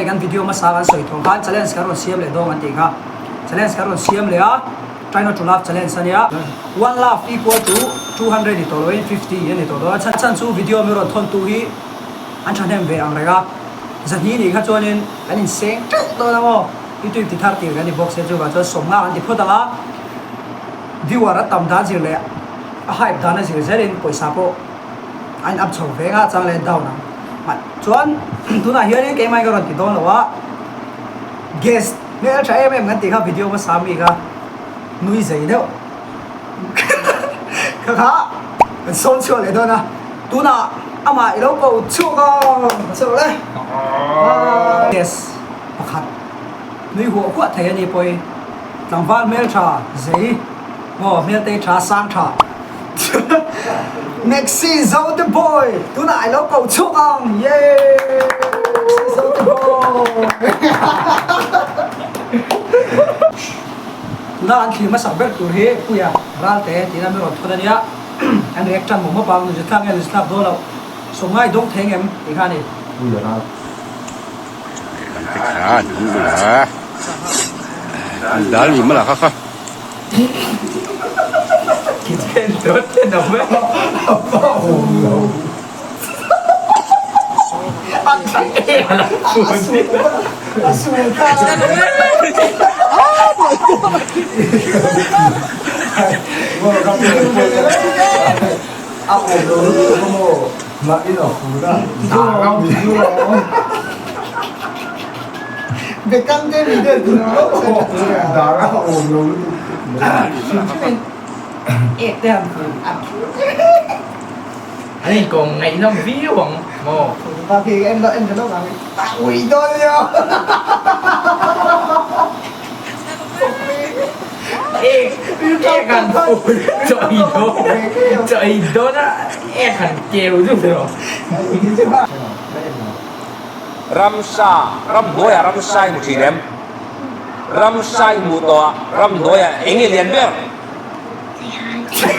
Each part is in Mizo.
kan video hmasa kan sawi thawng khan challenge kan rawn siam leh dawn an tih kha. Challenge kan rawn siam leh a, try not to laugh challenge a nia. One laugh equal to 200 ni tawh loin 50 a ni tawh dawn a. Chhan chu video mi rawn thawn tu hi an thahnem ve ang reng a. Zahnih nih kha chuanin kan inseng teuh dawn ang aw. YouTube ti thar tir kan ni bawk sia chuvang chuan sawmnga an ti phawt ang a. Viewer a tam dan zir leh a hype dan a zir zelin pawisa pawh a in up chho ve nga chang leh down ang mah chuan tunah hianin keimah in ka rawn ti dawn lo a guest hmel tha em em kan tih kha video hmasa mi kha nui zei deuh kha kha kan sawn chhuak leh dawn a tunah amah i lo ko chhuak ang chhuak le guest pakhat nui huah huah thei a ni pawhin tlangval hmel tha zei maw hmel te tha sang tha. Maxi Zote Boy tunah I lo ko chhuak ang yay Maxi Zote Boy Tunah an thlir hmasak ber tur hi Puia Ralte tina mi rawn thawt ania an react tan mawp mawp ang nuzi thlak nge nuzi thlak dawn loh sawmngai dawng thei ngem tih kha a ni. Puia Ral. Dal ni mala kha kha. An inkawm ngaihnawm viau ang maw? Ek ek han chaw ei dawn chaw ei dawn a ek han keu duh rawh. Ramsa, ramhnuaiah ramsa i hmu thin em? Ramsa i hmuh tawh a, ramhnuaiah eng nge lian ber?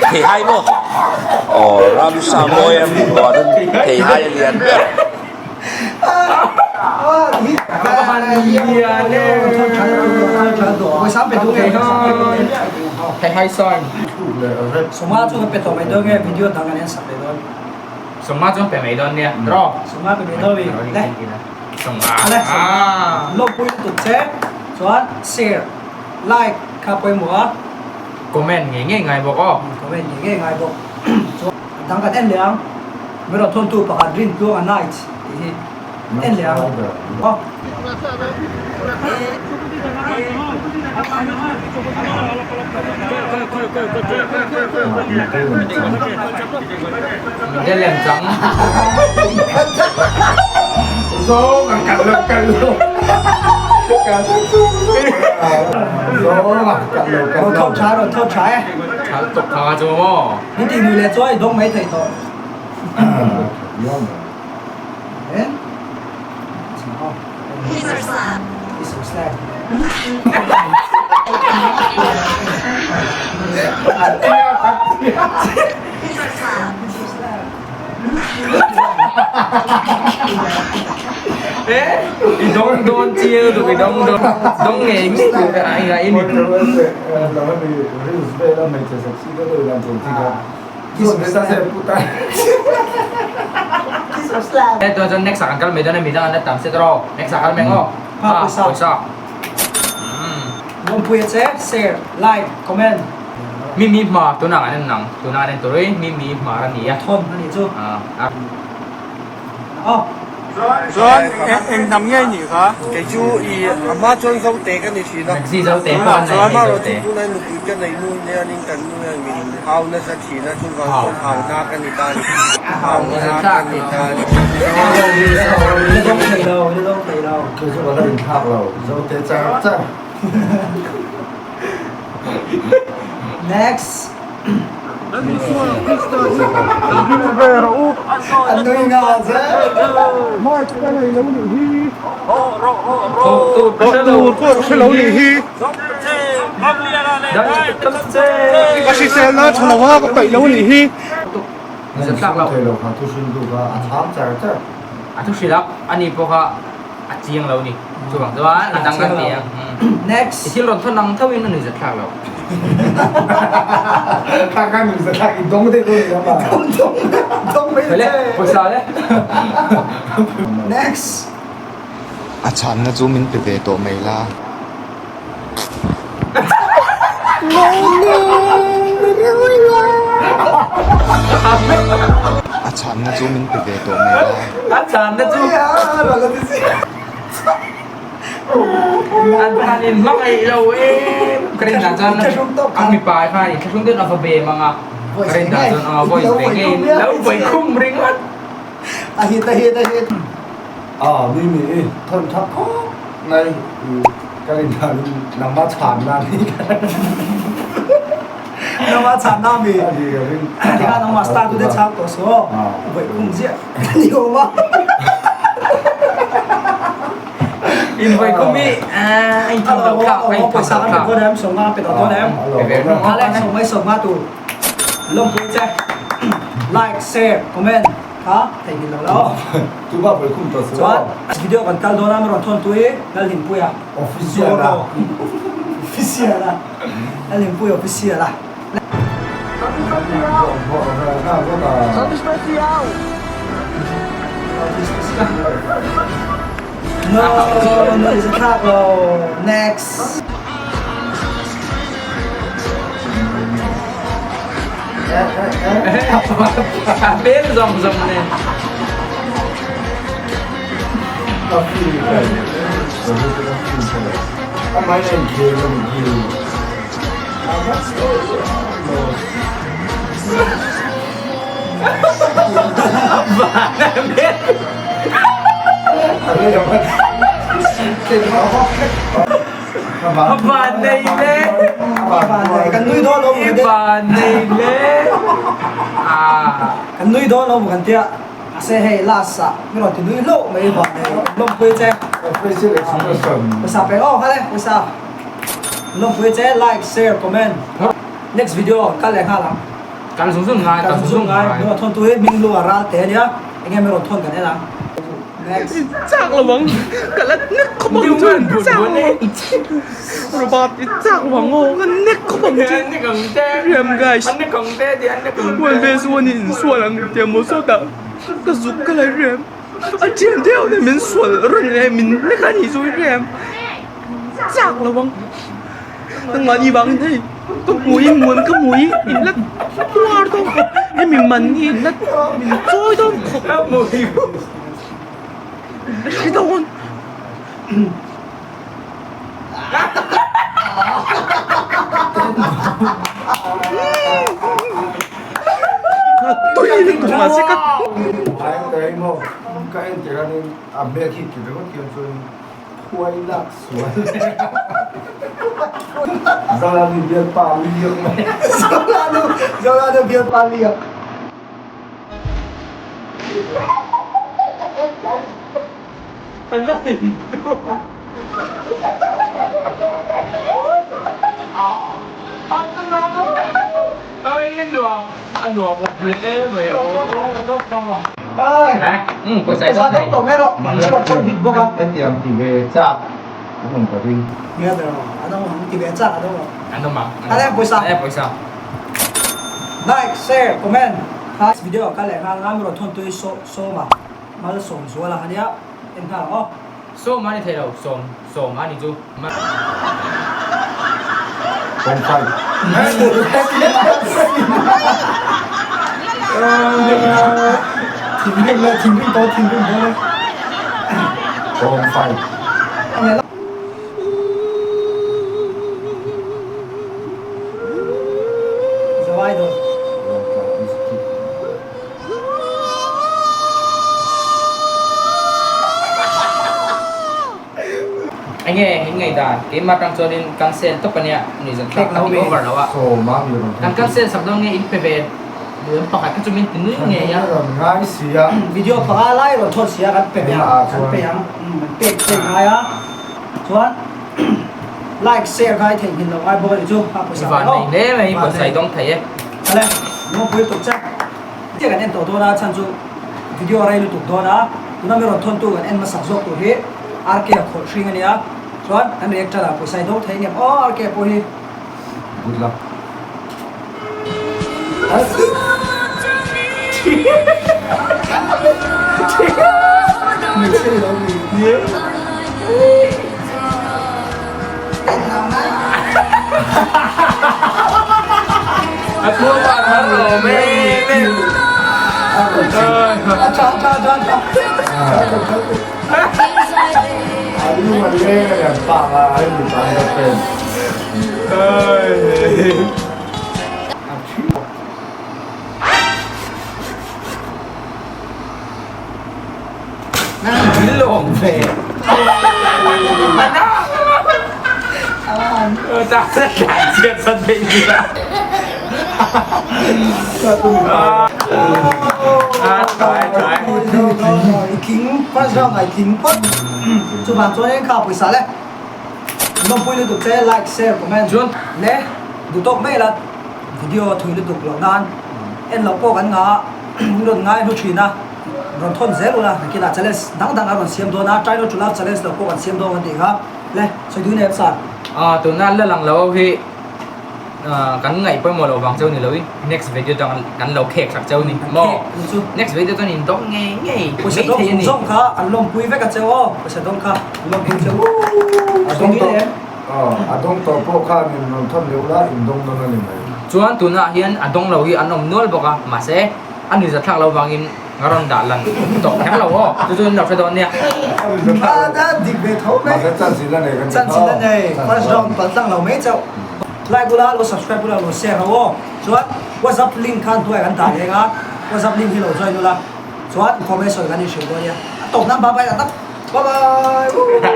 Theihai maw? Aw, ramsa mawi a hmuh tawh ah chuan theihai a lian ber. Sawma chuan pe mai dawn nia draw. Sawma pe mai dawn mi le. Sawma. Ale lawmpui lutuk che chuan share like kha pawimawh a. Comment ngei ngei ngai bawk aw. Comment ngei ngei ngai bawk. Chuan dang kan en leh ang. Mi rawn thawntu pakhat rin tluang a night tih hi en leh ang aw. Min tih nui leh chuan i dawng mai thei tawh. I dawng dawn chiang lutuk i dawng dawn dawng ngei ngei tur ka ai ngai ni. He tuan chuan next ah kan kal mai dawn a mi dang an la tam set rawh next ah kal mai ang aw Ha pawisa pawisa Lawmpui a che share like comment Mimi hma tunah an en ang tunah an en tur i Mimi hma a ni a Thawn a nih chu a Aw. Chuan eng hnam nge nih kha? Kei chu i a hma chuan Zote ka ni thin a. Maxi Zote pawh an nei hei Zote. Tunah nupui ka nei nu hianin kan nu hian min hau nasa thin a, chuvang chuan hau na ka ni ta a ni. Hau na ka ni ta a ni. La dawng thei lo, la dawng thei lo. Kei chu ka la inthlak lo, Zote char char. Next. An nui nghal zel. A thu hrilh a, a chhang char char. A thu hrilh a, ani pawh kha. A chiang lo ni. Chuvang chuan a dang kan ti ang. Next. I thil rawn thawn ang tho in a nuihzat thlak lo. Kha kha nuihzat thlak i dawng daih dawn nia ma. Dawng dawng dawng mai le. Pawisa le. Next. A chhanna chu min pe ve tawh mai la. A chhanna chu min pe ve tawh mai la. A chhanna chu an han in hmangaih lo em ka rin dan chuan a mipa khan in thlahrung deuhin a va bem ang a ka rin dan chuan a voice ve ngei lo vawi khum ringawt. A hit a hit a hit. A mi mi i thawn tha khawp mai i ka rin dan in nangmah chhan na ni Nangmah chhan na mi a ni ka ring Tikha nangmah star tu te chhang tawh su aw vawi khum ziah ka ni awm a. In vawi khum i a in tham loh thlak a in tham Pawisa loh kan pe thlak. dawn em sawmnga pe tawh dawn em. Kha le sawmngai sawmnga tur lawmpui che like share comment. Kha theihnghilh lo lo. Tu ba vawi khum tawh su. Chuan video kan kal dawn a mi rawn thawn tu hi Lalhlimpuia Official a. Official a. Lalhlimpuia official a. No, no is a thlak lo. Next. A hmel zawng zawng nen. Van a hmel. A van nei le. Kan nui dawn lo I van nei le. Ah. Kan nui dawn lo kan tia. Mahse hei last ah mi rawn ti nui hlauh mai van nei lawmpui che. Facial expression. Pawisa pek aw kha le pawisa. Lawmpui che like share comment. Next video kal leh nghal ang. Kal zung zung ngai kal zung zung ngai. Nunga thawn tu hi hming lu a ral te ania. Enge mi rawn thawn kan en ang. Chak lo ang ka la nek khawp ang chu chak lo Robert i chak lo ang aw ka nek khawp ang che Riam guys one vs one in insual ang tia maw sawtah ka zuk ka la Riam a thian deuh nen min sual rawn leh min nek a nih chu Riam chak lo ang. Nangmahni vangin hei ka hmui muan ka hmui in la tuar dawn khawp hemi man hi in la min chawi dawn khawp in la hre dawn. Tui lutuk mahse ka. Ka entir anin a hmel khi ti ringawt hian chuan. Khuai lak sual. Zalani bialpa liak mai. Zalani Zalani bialpa liak. Hetiang ti ve chak an awm ka ring. Like, share, comment kha video ka leh nghal ngam rawh thawn tui saw sawma mal sawm zual a ania en nghal ang aw. Sawm a ni thei lo, sawm sawm a ni chu. Kawngkai. Thinrim le thinrim tawh thinrim dawn e. Kawngkai. Zawai dawn. Enge in ngaihdan keimah tang chuanin cancel tawp ania ni zan thlak ka ti over lo a kan cancel sak dawn nge in pe ve duh em pakhat kha chu min ti nui ngei a. Video panga lai rawn thawn sia kan pe ve ang kan pe ang kan pek pek ngai a chuan like share kha i theihnghilh lo ngai bawk a ni chu a pawisa Van nei hle mai pawisa i dawng thei e. Awle lungpui tuk che. Chiah kan en tawh dawn a chhan chu video a rei lutuk dawn a tuna mi rawn thawn tu kan en hmasak zawk tur hi RK a khawlh hring a nia. Chuan kan react ṭan ah pawisa i dawng thei ngem aw RK pawh hi. Good luck. A khua pa thar lo me me. A ṭha ṭha ṭha ṭha. I tling first round ah i tling phawt chuvang chuanin kha pawisa le lawmpui lutuk che like share comment le duh tawk mai la video thui lutuk loh nan en loh pawh kan ngah rawn ngai hnu thin a rawn thawn zel ula nakinah challenge dang dang a rawn siam dawn a try not to laugh challenge loh pawh kan siam dawn kan tih kha le sawi duh nep sar. Tuna la lang lo ho hi kan ngaih pawimawh loh vang cheu ni loin next video chuan kan lo khek sak cheu ni maw next video chuan in dawng ngei ngei pawisa dawng zawng zawng kha an lawmpui vek a cheu aw pawisa dawng kha an lawmpui cheu a dawng tawh a dawng tawh pawh khan in rawn thawn leh ula in dawng dawn a ni mai. Chuan tunah hian a dawng lo hi an awm nual bawk a mahse a nuihzat thlak lo vangin Ka rawn dah lan tawh kher lo aw, chu chu in lo hre dawn nia. A dik ve tho mai. Mahse chance in la nei kan ti tho. Chance in la nei, first round pal tlang lo mai chauh. Like ula, lo subscribe ula, lo share ho aw. Chuan WhatsApp link kha hnuaiah kan dah leng a, WhatsApp link hi lo join ula. Chuan information kan inhrilh dawn nia. A tawp nan bye bye tak tak. Bye bye.